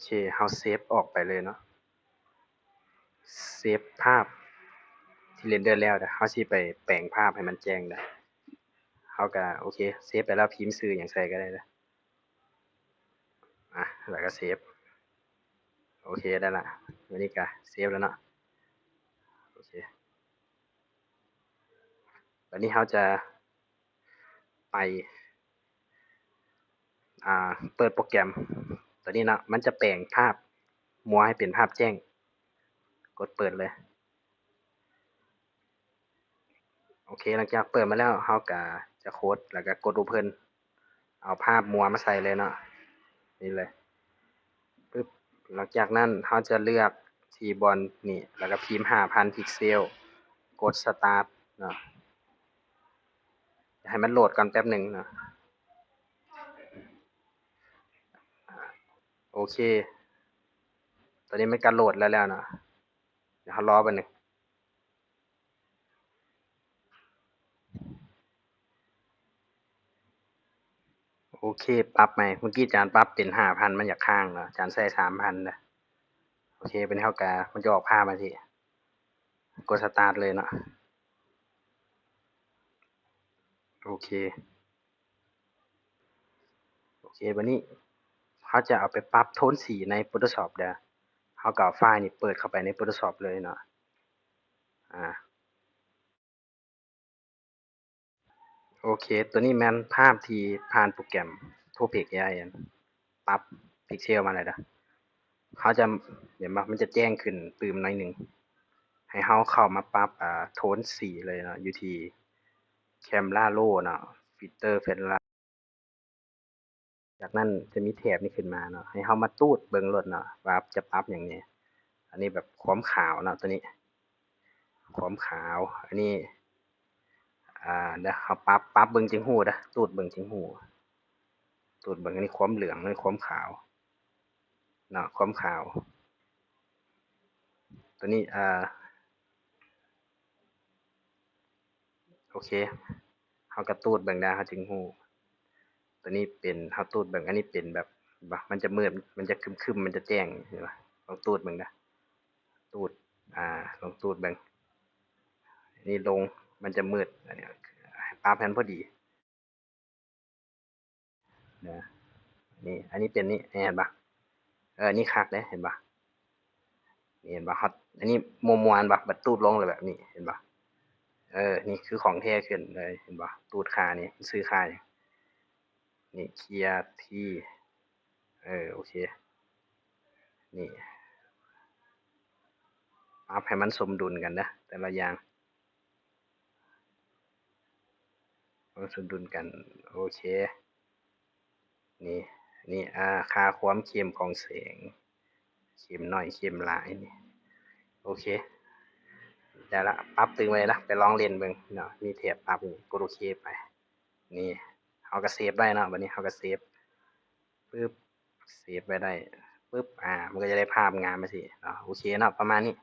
ເຄ ເຮົາເຊບອອກໄປເລີຍເນາະ ເຊບພາບທີ່ເຣນເດີແລ້ວເດີ ເຮົາຊິໄປແປງພາບໃຫ້ມັນແຈ້ງເດີ ເຮົາກະ ໂອເຄ ເຊບໄປແລ້ວ ພິມຊື່ຫຍັງໃສ່ກໍໄດ້ເດີ ອາ ແລ້ວກໍເຊບ ໂອເຄ ໄດ້ລະ ບາດນີ້ກໍເຊບແລ້ວເນາະ ໂອເຄ ບາດນີ້ເຮົາຈະໄປ ອ່າ ເປີດໂປຣແກຣມຕົວນີ້ເນາະ ມັນຈະແປງພາບມົວໃຫ້ເປັນພາບແຈ້ງ ກົດເປີດເລີຍ ໂອເຄ ຫຼັງຈາກເປີດມາແລ້ວ ເຮົາກະຈະໂຄດ ແລ້ວກະກົດໂອເພິນ ເອົາພາບມົວມາໃສ່ເລີຍເນາະ ນີ້ເລີຍ ປຶບ ຫຼັງຈາກນັ້ນເຮົາຈະເລືອກທີ່ບ່ອນນີ້ ແລ້ວກະພິມຫ້າພັນພິກເຊວ ກົດສະຕາດເນາະ ໃຫ້ມັນໂຫຼດກ່ອນແປັບໜຶ່ງເນາະ ໂອເຄ ຕອນນີ້ມັນກະໂຫຼດແລ້ວແລ້ວເນາະ ດຽວເຮົາລໍແປັບໜຶ່ງ ໂອເຄ ປັບໃໝ່ ເມື່ອກີ້ຈານປັບເປັນຫ້າພັນ ມັນຢາກຄ້າງເນາະ ຈານໃສ່ສາມພັນເດີ ໂອເຄ ບາດນີ້ເຮົາກະ ມັນຈະອອກພາບມາຊີ້ ກົດສະຕາດເລີຍເນາະ ໂອເຄ ໂອເຄ ບາດນີ້ເຮົາຈະເອົາໄປປັບໂທນສີໃນໂຟໂຕຊອບເດີ ເຮົາກໍເອົາໄຟລ໌ນີ້ເປີດເຂົ້າໄປໃນໂຟໂຕຊອບເລີຍເນາະ ອາ ໂອເຄ ຕົວນີ້ແມ່ນພາບທີ່ຜ່ານໂປຣແກຣມ Topic ເອໄອ ປັບພິກເຊວມາແລ້ວເດີ ເຮົາຈະ ເຫັນບໍ່ ມັນຈະແຈ້ງຂຶ້ນຕື່ມໜ້ອຍໜຶ່ງ ໃຫ້ເຮົາເຂົ້າມາປັບ ອາ ໂທນສີເລີຍເນາະ ຢູ່ທີ່ Camera Raw ເນາະ Filter Filter ຈາກນັ້ນຈະມີແຖບນີ້ຂຶ້ນມາເນາະ ໃຫ້ເຮົາມາຕູດເບິ່ງໂລດເນາະ ວ່າຈະປັບຫຍັງແດ່ ອັນນີ້ແບບຄວາມຂາວເນາະ ຕົວນີ້ ຄວາມຂາວ ອັນນີ້ ອ່າ ດຽວເຮົາປັບ ປັບເບິ່ງຈຶ່ງຮູ້ເດີ ຕູດເບິ່ງຈຶ່ງຮູ້ ຕູດເບິ່ງ ອັນນີ້ຄວາມເຫຼືອງ ອັນນີ້ຄວາມຂາວເນາະ ຄວາມຂາວ ຕົວນີ້ ອ່າ ໂອເຄ ເຮົາກໍຕູດເບິ່ງໄດ້ ເຮົາຈຶ່ງຮູ້ ຕົວນີ້ເປັນ ເຮົາຕູດເບິ່ງ ອັນນີ້ເປັນແບບ ເຫັນບໍ່ ມັນຈະມືດ ມັນຈະຄຶມໆ ມັນຈະແຈ້ງ ເຫັນບໍ່ ລອງຕູດເບິ່ງເດີ ຕູດ ອ່າ ລອງຕູດເບິ່ງ ນີ້ລົງ ມັນຈະມືດ ອັນນີ້ປັບໃຫ້ມັນພໍດີ ເນາະ ນີ້ ອັນນີ້ເປັນນີ້ ເຫັນບໍ່ ເອີ ນີ້ຄັກເດ້ ເຫັນບໍ່ ນີ້ເຫັນບໍ່ ເຮົາ ອັນນີ້ມົວໆ ເຫັນບໍ່ ບັດຕູດລົງແລ້ວແບບນີ້ ເຫັນບໍ່ ເອີ ນີ້ຄືຂອງແທ້ຂຶ້ນເລີຍ ເຫັນບໍ່ ຕູດຄ່ານີ້ ມັນຊື່ຄ່າຫຍັງ ນີ້ ເຄຍທີ ເອີ ໂອເຄ ນີ້ ປັບໃຫ້ມັນສົມດຸນກັນເດີ ແຕ່ລະຢ່າງ ມັນສົມດຸນກັນ ໂອເຄ ນີ້ ນີ້ ອ່າ ຄ່າຄວາມເຂັ້ມຂອງແສງ ເຂັ້ມໜ້ອຍ ເຂັ້ມຫຼາຍ ນີ້ ໂອເຄ ໄດ້ລະ ປັບຕຶງໄວ້ລະ ໄປລອງຫຼິ້ນເບິ່ງເນາະ ມີແຖບປັບນີ້ ກົດໂອເຄໄປ ນີ້ ເຮົາກໍເຊບໄດ້ເນາະ ບາດນີ້ເຮົາກໍເຊບ ປຶບ ເຊບໄວ້ໄດ້ ປຶບ ອາ ມັນກໍຈະໄດ້ພາບງາມຈັ່ງຊີ້ເນາະ ໂອເຄເນາະ ປະມານນີ້